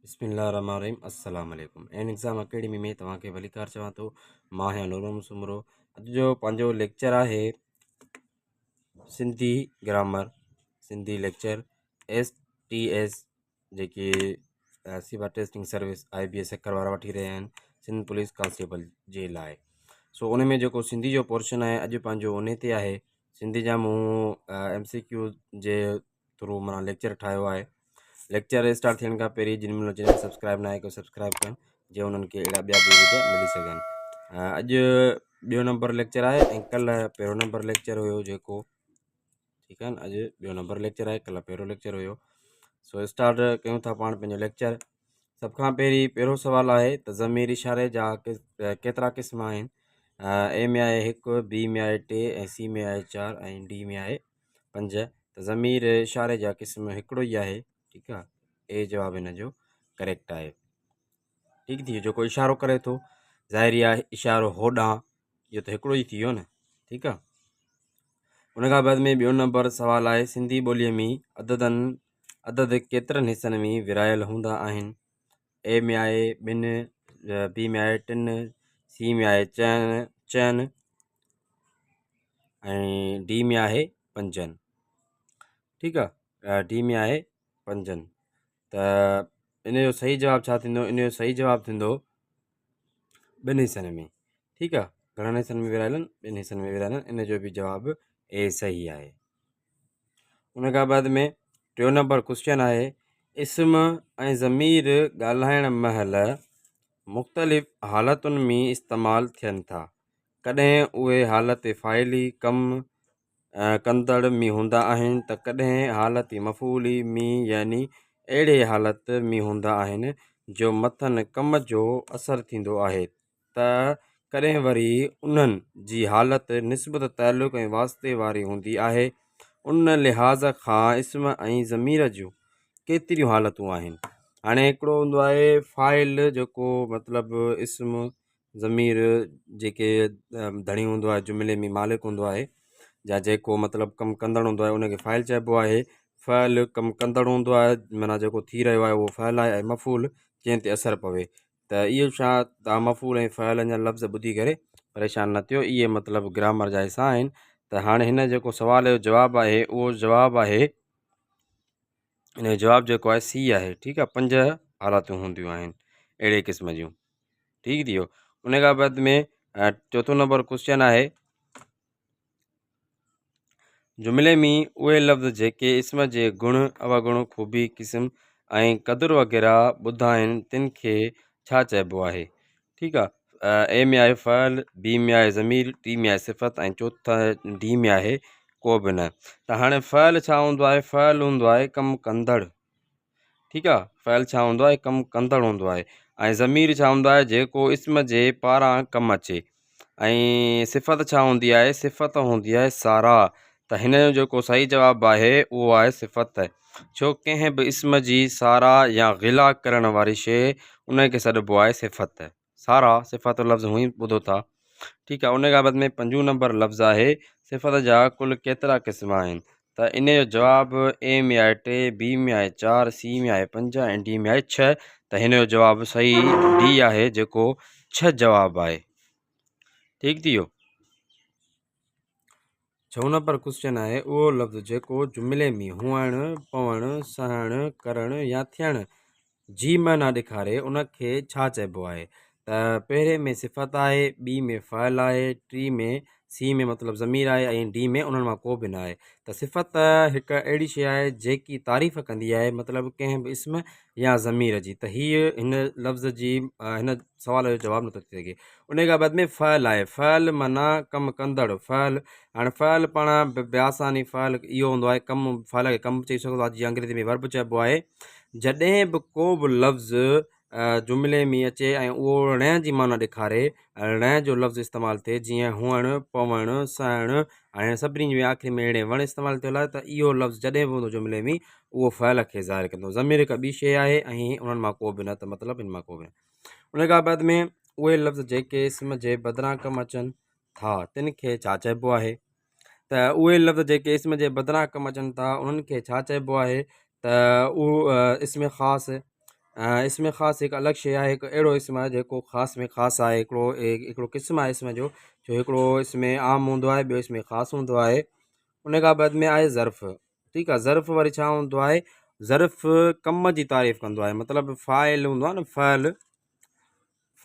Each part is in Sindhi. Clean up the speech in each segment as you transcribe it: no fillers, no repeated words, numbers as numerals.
بسم الله الرحمن الرحيم السلام عليڪم اين ايگزام اڪيڊمي ۾ توهان کي ڀليڪار چوان ٿو. مان آهيان نور محمد سومرو. اڄ جو پنهنجو ليڪچر آهي Sindhi grammar, Sindhi lecture S T S, جيڪي سيوا testing service I B S Sukkur وارا وٺي رهيا آهن سنڌ پوليس ڪانسٽيبل جي لاء. سو ان ۾ جيڪو سنڌي جو پورشن آهي اڄ پنهنجو ان تي آهي. سنڌي جا مون ايم سي ڪيو جي ٿرو معنيٰ ليڪچر ٺاهيو آهي. ليڪچر اسٽارٽ ٿيڻ کان پهرين جن مهل چينل سبسڪرائب ناهي ڪيو سبسڪرائب ڪن، جي انهن کي اهڙا ٻيا به ويڊيو ملي سگهن. اڄ ٻيو نمبر ليڪچر آهي ۽ ڪلهه پهريون نمبر ليڪچر هيو جيڪو، ٺيڪ آهي نه؟ اڄ ٻيو نمبر ليڪچر آهي، ڪلهه پهريون ليڪچر هيو. سو اسٽارٽ ڪيون ٿا پاڻ پنهنجو ليڪچر. سڀ کان پهرين پهريون سوال آهي ته ضمير اشاري جا ڪيترا قسم آهن؟ اي ۾ آهي هڪ، بي ۾ آهي ٽي ۽ سي ۾ آهي چار ۽ ڊي ۾ آهي پنج. ته ضمير اشاري جا قسم هڪڙو ئي آهي، ٺيڪ آ، اي جواب هن جو ڪريڪٽ آهي. ٺيڪ ٿي ويو، جيڪو اشارو ڪري ٿو ظاهري آهي اشارو هوڏانهن، اهو ته هڪڙو ئي ٿي ويو نه، ٺيڪ آ. ان کان بعد ۾ ٻيو نمبر سوال آهي سنڌي ٻوليء ۾ عددن عدد ڪيترن حصن ۾ ورهايل هوندا آهن؟ اي ۾ آهي ٻن، بي ۾ آهي ٽن، سي ۾ آهي چئن ۽ ڊي ۾ آهي پنجن. ٺيڪ آ، ڊي ۾ آهي پنجن. ته ان جو صحيح جواب ڇا ٿيندو؟ ان جو صحيح جواب ٿيندو ٻن حصن ۾. ٺيڪ آ، گهڻن حصن ۾ ورهايل آهن؟ ٻن حصن ۾ ورهايل آهن. ان جو به جواب اي صحيح آهي. ان کان بعد ۾ ٽيون نمبر ڪوشچن آهي اسم ۽ ضمير ڳالهائڻ مهل مختلف حالتن ۾ استعمال ٿين ٿا. ڪڏهن اهي حالت فاعلي، ڪم ڪندڙ، ۾ هوندا آهن ته ڪڏهن حالت مفعولي ۾ يعني اهڙي حالت ۾ هوندا آهن جو مٿن ڪم جو اثر ٿيندو آهي ته ڪڏهن وري انهن جي حالت نسبت تعلق ۽ واسطي واري هوندي آهي. ان لحاظ کان اسم ۽ ضمير جون ڪيتريون حالتون آهن. هاڻي هڪڙو هوندو آهي فاعل جيڪو مطلب اسم ضمير جيڪي ڌڻي هوندو آهي، جملي ۾ مالڪ هوندو آهي يا جيڪو مطلب ڪم ڪندڙ هوندو آهي ان کي فاعل چئبو آهي. فعل ڪم ڪندڙ هوندو آهي معنيٰ جيڪو ٿي رهيو آهي اهو فعل آهي ۽ مفعول جنهن تي اثر پوي. ته اهو ڇا، توهان مفعول ۽ فعلن جا لفظ ٻڌي ڪري پريشان نه ٿيو، اهي مطلب گرامر جا حصا آهن. ته هاڻي هن جيڪو سوال جو جواب آهي اهو جواب آهي، ان جو جواب جيڪو آهي سي آهي. ٺيڪ آهي، پنج حالتون هونديون آهن اهڙي قسم جون. ٺيڪ ٿي ويو. ان کان بعد ۾ چوٿون نمبر ڪوشچن آهي جملي ۾ اهي لفظ جيڪي اسم جي گڻ، اوگڻ، خوبي، قسم ۽ قدر وغيره ٻڌائين تن کي ڇا چئبو آهي؟ ٺيڪ آ، اي ۾ آهي فعل، بي ۾ آهي ضمير، ٽي ۾ آهي صفت ۽ چوٿ ڊي ۾ آهي ڪو به نه. ته هاڻي فعل ڇا هوندو آهي؟ فعل هوندو آهي ڪم ڪندڙ. ٺيڪ آ، فعل ڇا هوندو آهي؟ ڪم ڪندڙ هوندو آهي. ۽ ضمير ڇا هوندو آهي؟ جيڪو اسم جي پاران ڪم اچي. ۽ صفت ڇا هوندي آهي؟ صفت هوندي آهي ساراهه. ته هن جو جيڪو صحيح جواب آهي اهو آهي صفت. ڇو ڪنهن به اسم جي ساراهه يا غلا ڪرڻ واري شيء ان کي سڏبو آهي صفت. سارا صفت لفظ هونئن ٻڌو ٿا. ٺيڪ آهي، ان کان بعد ۾ پنجون نمبر لفظ آهي صفت جا ڪل ڪيترا قسم آهن؟ ته ان جو جواب اي ۾ آهي ٽي، بي ۾ آهي چار، سي ۾ آهي پنج ۽ ڊي ۾ آهي ڇهه. ته هن جو جواب صحيح ڊي آهي جيڪو ڇهه جواب آهي. ٺيڪ ٿي ويو. ڇهون نمبر ڪوشچن آهي اهو لفظ جيڪو جملي ۾ هئڻ، پوڻ، سهڻ، ڪرڻ يا ٿيڻ جي معنيٰ ڏيکاري ان کي ڇا چئبو آهي؟ ته پهرين ۾ صفت آهي، ٻي ۾ فعل آهي، ٽي ۾ سي ۾ مطلب ضمير آهي ۽ ڊي ۾ انهن مان ڪو به نه آهي. ته صفت هڪ اهڙي شيء آهي جيڪي تعريف ڪندي آهي مطلب ڪنهن به اسم يا ضمير جي. ته هيء هن لفظ جي هن سوال جو جواب نٿو ٿي سگهي. ان کان بعد ۾ فعل آهي، فعل معنيٰ ڪم ڪندڙ، فعل هاڻي فعل پاڻ بآساني فعل اهو هوندو آهي ڪم، فعل کي ڪم به چئي سگهو ٿا جيئن انگريزي ۾ ورب چئبو آهي. جڏهن به ڪو به لفظ جملي ۾ اچي ۽ اهو ڻ جي معنيٰ ڏيکاري، ڻ جو لفظ استعمال ٿئي جيئن هئڻ، پوڻ، سهڻ، هاڻي سڀني ۾ آخري ۾ اهڙي وڻ استعمال ٿيل آهي ته اهو لفظ جڏهن به هوندو جملي ۾ اهو فعل کي ظاهر ڪندو. ضمير هڪ ٻي شيء آهي ۽ انهن مان ڪو به نه ته مطلب ان مان ڪو به نه. ان کان بعد ۾ اهي لفظ جيڪي اسم جي بدران ڪم اچن ٿا تن کي ڇا چئبو آهي؟ ته اهي لفظ جيڪي اسم جي بدران ڪم اچن ٿا انهن کي ڇا چئبو آهي؟ ته اهو اسم خاص، اسم خاص هڪ الڳ شيء آهي هڪ اهڙو اسم آهي جيڪو خاص ۾ خاص آهي هڪڙو هڪڙو قسم آهي اسم جو جو هڪڙو اسم عام هوندو آهي ٻيو اسم خاص هوندو آهي ان کان بعد ۾ آهي ظرف ٺيڪ آهي ظرف وري ڇا هوندو آهي ظرف ڪم جي تعريف ڪندو آهي مطلب فاعل هوندو آهي نه فعل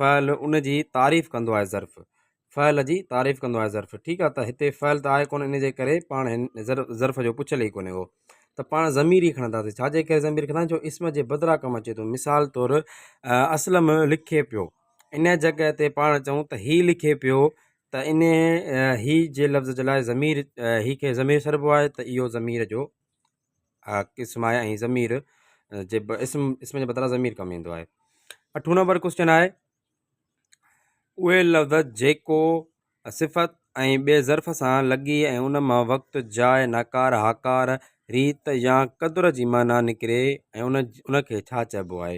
فعل ان جي تعريف ڪندو آهي ظرف فعل جي تعريف ڪندو آهي ظرف ٺيڪ آهي ته هتي فعل ته آهي ڪونه ان جي ڪري پاڻ هن ظرف جو پڇيل ئي ڪونهي هو ته پاڻ ضمير ئي کڻنداسين ڇا جي ڪري ضمير کڻندا جو اسم جي بدران ڪم اچي ٿو مثال طور اسلم لکي پيو ان جڳهه تي پاڻ چئون ته هي لکي پيو ته ان هي جي لفظ جي لاء ضمير هي کي ضمير سڏبو آهي ته اهو ضمير جو قسم آهي ۽ ضمير جي اسم اسم جي بدران ضمير ڪم ايندو آهي اٺون نمبر ڪوشچن آهي اهي لفظ جيڪو صفت ۽ ٻئي ظرف سان لڳي ۽ ان مان وقت، جاء، ناڪار، هاڪار، ريت يا قدر جي معنيٰ نڪري ۽ ان ان کي ڇا چئبو آهي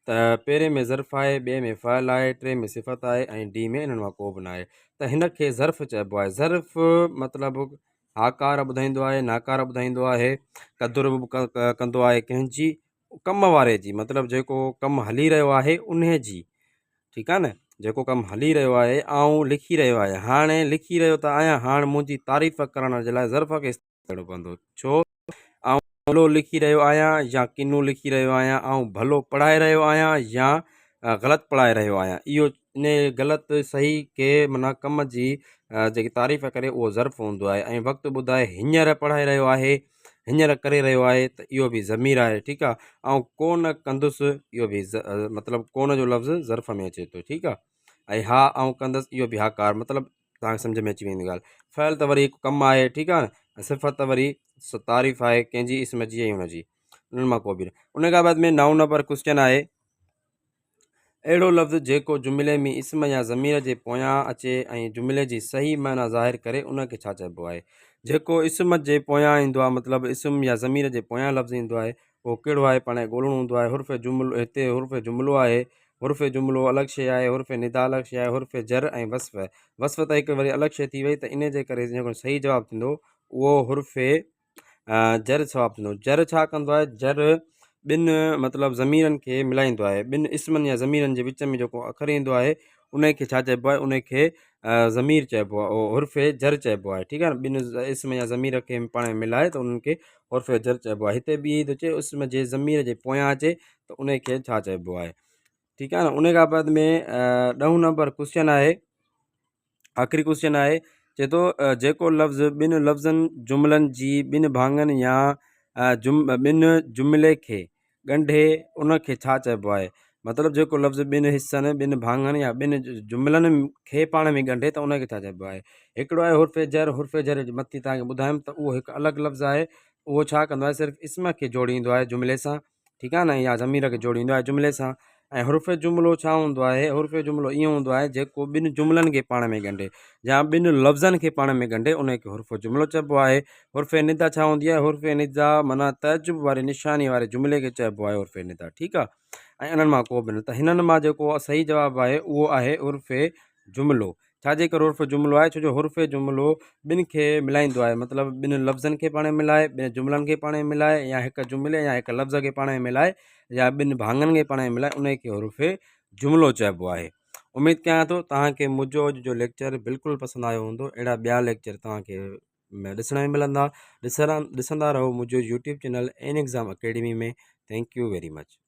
ته پهرين ۾ ظرف آهي، ٻئي ۾ فعل آهي، ٽئين ۾ صفت آهي ۽ ڊي ۾ انهن مان ڪو به ناهي ته هن کي ظرف چئبو آهي. ظرف مطلب هاڪار ٻڌائيندو آهي، ناڪار ٻڌائيندو آهي، قدر به ڪندو آهي ڪنهن جي ڪم واري جي مطلب جيڪو ڪم هلي رهيو آهي انهي جي ٺيڪ آهي نه جيڪو ڪم هلي رهيو آهي آئون لکي رهيو آهيان هاڻي لکي رهيو ته آهيان هاڻ منهنجي تعريف ڪرڻ جي لاء ظرف کي استعمال ڪرڻو پوندو ڇو آئون ڀلو لکي رهيو آهيان يا ڪنو لکي رهيو آهيان آئون ڀلو پڙهائي رهيو آهيان يا غلط پڙهائي رهيو آهيان اهو ان غلط صحيح کي معنيٰ ڪم جي جيڪي تعريف ڪري اهو ظرف هوندو آهي ۽ وقت ٻڌائي هينئر پڙهائي رهيو آهي هينئر ڪري رهيو آهي ته اهو به ضمير آهي ٺيڪ آ آئون ڪو نه ڪندس اهو به مطلب ڪو نه جو لفظ ظرف ۾ اچي ٿو ٺيڪ آ ۽ ها آئون ڪندس اهو به هاڪار مطلب توهان کي سمجھ ۾ اچي ويندي ڳالهه فعل ته وري هڪ ڪم آهي ٺيڪ آ نه صفت ته وري تعريف آهي ڪنهن جي اسم جي ۽ ان جي انهن مان ڪو به نه ان کان بعد ۾ نائون نمبر ڪوشچن آهي اهڙو لفظ جيڪو جملي ۾ اسم يا ضمير جي پويان اچي ۽ جملي جي صحيح معنيٰ ظاهر ڪري ان کي ڇا چئبو آهي؟ جيڪو اسم جي پويان ايندو آهي مطلب اسم يا ضمير جي پويان لفظ ايندو آهي اهو ڪهڙو آهي پاڻ کي ڳولڻو هوندو آهي حرف جملو هتي حرف جملو آهي حرف جملو الڳ شيء آهي حرف ندا الڳ شيء آهي حرف جر ۽ وصف وصف ته هڪ وري الڳ شيء ٿي وئي ته ان جي ڪري جيڪو صحيح جواب ٿيندو اهو حرف جر ثواب ٿيندو جر ڇا ڪندو آهي جر ٻن مطلب ضميرن کي ملائيندو آهي ٻن اسمن يا ضميرن جي وچ ۾ جيڪو اکر ايندو آهي ان کي ڇا چئبو آهي ان کي ضمير چئبو آهي حرف جر چئبو آهي ٺيڪ آهي ٻن اسم يا ضمير کي پاڻ ۾ ملائي ته انهن کي حرف جر چئبو آهي هتي به ٿو چئي اسم جي ضمير جي پويان اچي ته ان کي ڇا چئبو آهي ٺيڪ آهي نه ان کان بعد ۾ ڏهون نمبر ڪوشچن آهي آخري ڪوشچن آهي چئي ٿو جيڪو لفظ ٻن لفظن جملن جي ٻن ڀاڱن يا ٻن جملي کي ڳنڍي ان کي ڇا چئبو آهي مطلب جيڪو لفظ ٻن حصن ٻن ڀاڱن يا ٻن جملن کي پاڻ ۾ ڳنڍي ته ان کي ڇا چئبو آهي هڪڙو آهي حرف جر حرف جر مٿي توهان کي ٻڌايم ته اهو هڪ الڳ لفظ آهي اهو ڇا ڪندو آهي صرف اسم کي جوڙيندو آهي جملي سان ٺيڪ آهي نه يا ضمير کي جوڙيندو آهي جملي سان ۽ حرف جملو ڇا هوندو آهي حرف جملو ائين هوندو آهي جيڪو ٻن جملن کي پاڻ ۾ ڳنڍي يا ٻن لفظن کي پاڻ ۾ ڳنڍي ان کي حرف جملو چئبو آهي حرف ندا ڇا هوندي آهي حرف ندا معنيٰ تعجب واري نشاني واري جملي کي چئبو آهي حرف ندا ٺيڪ آهي ۽ انهن مان ڪو به نه ته هنن مان جيڪو صحيح جواب آهي اهو آهي حرف جملو ڇا جي ڪري حرف جملو آهي ڇو جو حرف جملو ٻن کي ملائيندو آهي مطلب ٻن لفظن کي پاڻ ۾ ملائي ٻن جملن کي پاڻ ۾ ملائي يا هڪ جملي يا هڪ لفظ کي پاڻ ۾ ملائي يا ٻن ڀاڱن کي پاڻ ۾ ملائي ان کي حرف جملو چئبو آهي اميد ڪيان ٿو توهان کي منهنجو اڄ جو ليڪچر بلڪل پسند آيو هوندو اهڙا ٻيا ليڪچر توهان کي ڏسڻ ۾ ملندا ڏسندا رهو منهنجو YouTube channel N exam academy ۾ thank you very much.